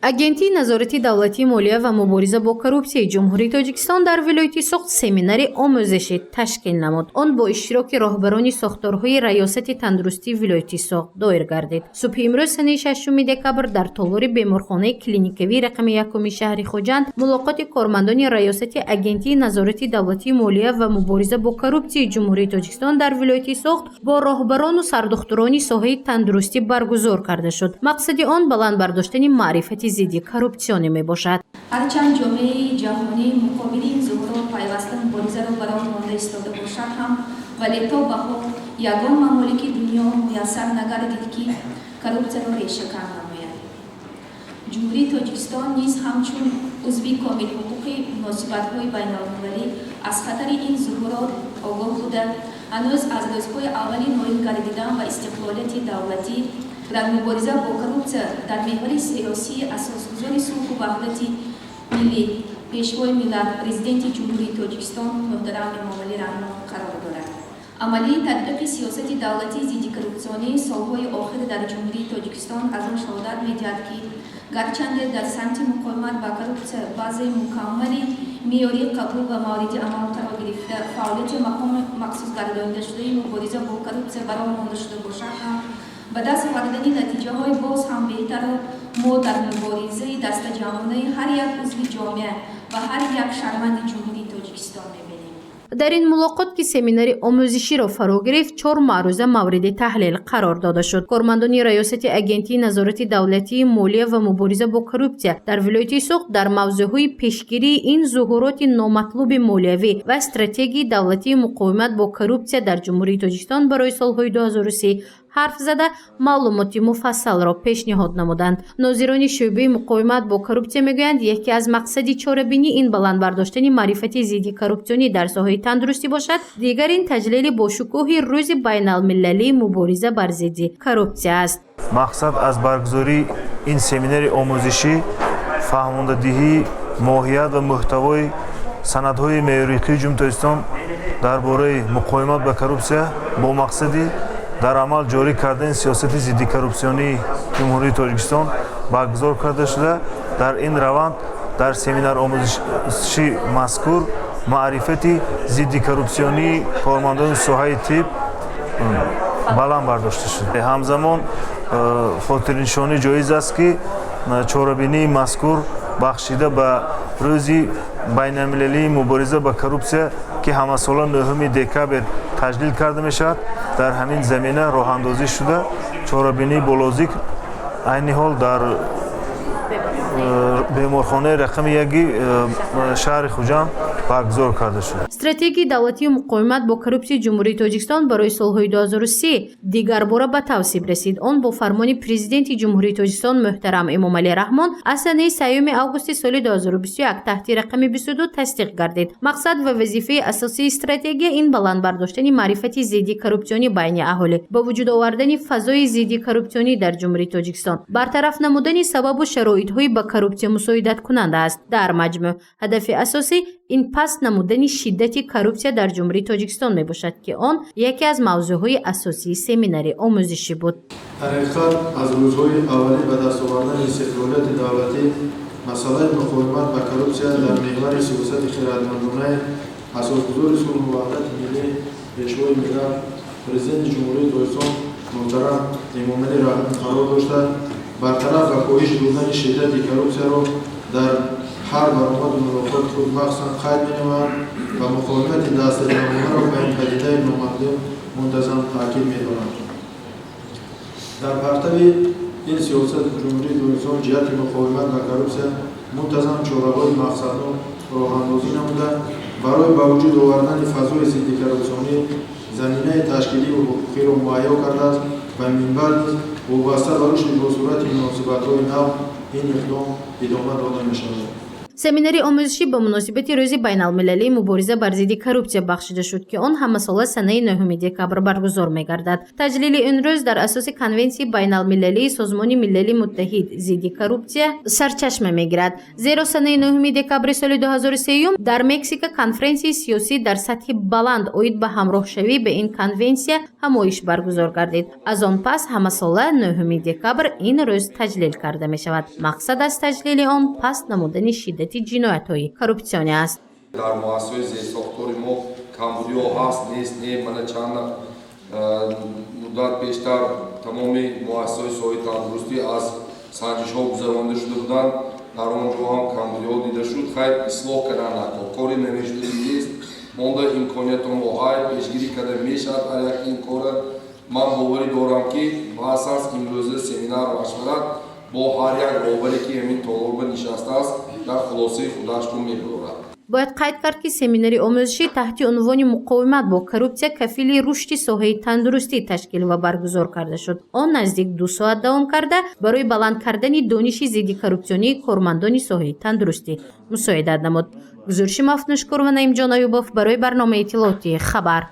Агентии назорати давлатии молия ва мубориза бо коррупсияи Ҷумҳурии Тоҷикистон дар вилояти Суғд семинари омӯзишӣ ташкил намуд. Он бо иштироки роҳбарони сохторҳои Раёсати тандурустии вилояти Суғд доир гардид. Субҳи имрӯз, санаи 6 декабр, дар толори беморхонаи клиникавии рақами якуми шаҳри Хуҷанд мулоқоти кормандони Раёсати Агентии назорати давлатии молия ва мубориза бо коррупсияи Ҷумҳурии Тоҷикистон дар вилояти Суғд бо роҳбарону сардухтурони соҳаи тандурустӣ баргузор карда шуд. Мақсади он баланд бардоштани маърифати зидди коррупсионӣ мебошад. Ҳарчанд ҷомеаи ҷаҳонӣ муқобили ин зуҳурот пайваста муборизаро ба роҳ монда истода бошад ҳам, вале то ба ҳол ягон мамолики дунё муяссар нагардид, ки коррупсияро решакан намояд. Ҷумҳурии Тоҷикистон низ ҳамчун узви комилҳуқуқи муносибатҳои байналмилалӣ аз хатари ин зуҳурот огоҳ буда, ҳанӯз аз рӯзҳои аввали ноил гардидан ба истиқлолияти давлатӣ дар мубориза бо коррупсия дар меҳвари сиёсии Асосгузори сулҳу ваҳдати миллӣ, Пешвои миллат, Президенти Ҷумҳурии Тоҷикистон муҳтарам Эмомалӣ Раҳмон қарор дорад. Амалии татбиқи сиёсати давлатии зиддикоррупсионӣ солҳои охир дар Ҷумҳурии Тоҷикистон аз он шаҳодат медиҳад, ки гарчанде дар самти муқовимат ба коррупсия базаи мукаммали меъёрӣ қабул ва мавриди амал қарор гирифта, фаъолияти мақоми махсус гардонидашудаи мубориза бо коррупсия ба роҳ монда шуда бошад ҳам, ба даст овардани натиҷаҳои боз ҳам беҳтарро мо дар муборизаи дастаҷамъонаи ҳар як узви ҷомеа ва ҳар як шаҳрванди Ҷумҳурии Тоҷикистон мебинем. Дар ин мулоқот, ки семинари омӯзиширо фаро гирифт, чор маъруза мавриди таҳлил қарор дода шуд. Кормандони Раёсати Агентии назорати давлатии молия ва мубориза бо коррупсия дар вилояти Суғд дар мавзӯъҳои пешгирии ин зуҳуроти номатлуби молиявӣ ва стратегияи давлатии муқовимат бо коррупсия дар Ҷумҳурии Тоҷикистон барои солҳои 2030 ҳарф зада, маълумоти муфассалро пешниҳод намуданд. Нозирони шӯъбаи муқовимат бо коррупсия мегӯянд, яке аз мақсади чорабинӣ ин баланд бардоштани маърифати зидди коррупсионӣ дар соҳаи тандурустӣ бошад, дигар ин таҷлили бошукӯҳи Рӯзи байналмилалии мубориза бар зидди коррупсия аст. Мақсад аз баргузории ин семинари омӯзишӣ фаҳмондадиҳии моҳият ва мӯҳтавои санадҳои меъёрии Ҷумҳурии Тоҷикистон дар бораи муқовимат ба коррупсия бо мақсади дар амал ҷорӣ кардани сиёсати зиддикоррупсионии Ҷумҳурии Тоҷикистон баргузор карда шуда, дар ин раванд дар семинар омӯзиши мазкур маърифати зиддикоррупсионии кормандони соҳаи тиб баланд бардошта шуд. Ҳамзамон хотирнишонӣ ҷоиз аст, ки чорабинии мазкур бахшида ба Рӯзи байналмилалии мубориза ба коррупсия, ки ҳамасола 9 декабр таҷлил карда мешавад, дар ҳамин замина роҳандозӣ шуда, чорабинии болозикр айни ҳол дар беморхонаи рақами яки шаҳри Хуҷанд баргузор карда шуд. Стратегияи давлатии муқовимат бо коррупсияи Ҷумҳурии Тоҷикистон барои солҳои 2003 дигарбора ба тавсиб расид. Он бо фармони Президенти Ҷумҳурии Тоҷикистон муҳтарам Эмомалӣ Раҳмон аз санаи 3 августи соли 2021 таҳти рақами 22 тасдиқ гардид. Мақсад ва вазифаи асосии стратегия ин баланд бардоштани маърифати зидди коррупсионӣ байни аҳолӣ, ба вуҷуд овардани фазои зидди коррупсионӣ дар Ҷумҳурии Тоҷикистон, бартараф намудани сабабу шароитҳои ба коррупсия мусоидаткунанда аст. Дар маҷмӯъ, ҳадафи асосӣ ин паст намудани шиддати коррупсия дар Ҷумҳурии Тоҷикистон мебошад, ки он яке аз мавзӯъҳои асосии семинари омӯзишӣ буд. Дар ҳақиқат, аз рӯзҳои аввалӣ ба даст овардани истиқлолияти давлатӣ масъалаи муқовимат ба коррупсия дар меҳвари сиёсати хирадмандонаи Асосгузори сулҳу ваҳдати миллӣ, Пешвои миллат, Президенти Ҷумҳурии Тоҷикистон муҳтарам Эмомалӣ Раҳмон қарор дошта, бартараф ва коҳиш додани шиддати коррупсияро дар ҳар баромаду мулоқоти худ махсусан қайд менамояд ва муқовимати дастаҷамъонаро ба ин падидаи номатлуб мунтазам таъкид медорад. Дар партави ин сиёсат Ҷумҳурии Тоҷикистон ҷиҳати муқовимат ба коррупсия мунтазам чораҳои мақсаднок роҳандозӣ намуда, барои ба вуҷуд овардани фазои зиддикоррупсионӣ заминаи ташкилию ҳуқуқиро муҳайё кардааст ва минбаъд низ вобаста ба рушди босуръати муносибатҳои нав ин иқдом идома дода мешавад. Семинари омӯзишӣ ба муносибати Рӯзи байналмилалии мубориза бар зидди коррупсия бахшида шуд, ки он ҳамасола санаи 9 декабр баргузор мегардад. Таҷлили ин рӯз дар асоси Конвенсияи байналмилалии Созмони Милали Муттаҳид зидди коррупсия сарчашма мегирад. Зеро санаи 9 декабри соли 2003 дар Мексика конференсияи сиёсӣ дар сатҳи баланд оид ба ҳамроҳшавӣ ба ин конвенсия ҳамоиш баргузор гардид. Аз он пас ҳамасола 9 декабр ин рӯз таҷлил карда мешавад. Мақсад аз таҷлили он паст намудани шиддати ҷиноятҳои коррупсионӣ аст. Дар муассисаҳои зерсохтори мо камбудиҳо ҳаст, нест? Не, мана чанд муддат пештар тамоми муассисаҳои соҳаи тандурустӣ аз санҷишҳо гузаронда шуда буданд. Дар он ҷо ҳам камбудиҳо дида шуд. Хайр, ислоҳ кардан накор, кори намешудагӣ нест. Монда имкониятонро ҳай пешгирӣ карда мешавад ҳар як ин кора. Ман боварӣ дорам, ки баъс аст имрӯза семинар, машварат бо ҳар як роҳбаре, ки ҳамин толорба нишастааст, дар хулосаи худашро мебарорад. Бояд қайд кард, ки семинари омӯзишӣ таҳти унвони «Муқовимат бо коррупсия: кафили рушди соҳаи тандурустӣ» ташкил ва баргузор карда шуд. Он наздик 2 соат давом карда, барои баланд кардани дониши зидди коррупсионии кормандони соҳаи тандурустӣ мусоидат намуд. Гузориши Мафнушкур ва Наимҷон Аюбов барои барномаи иттилоотии «Хабар».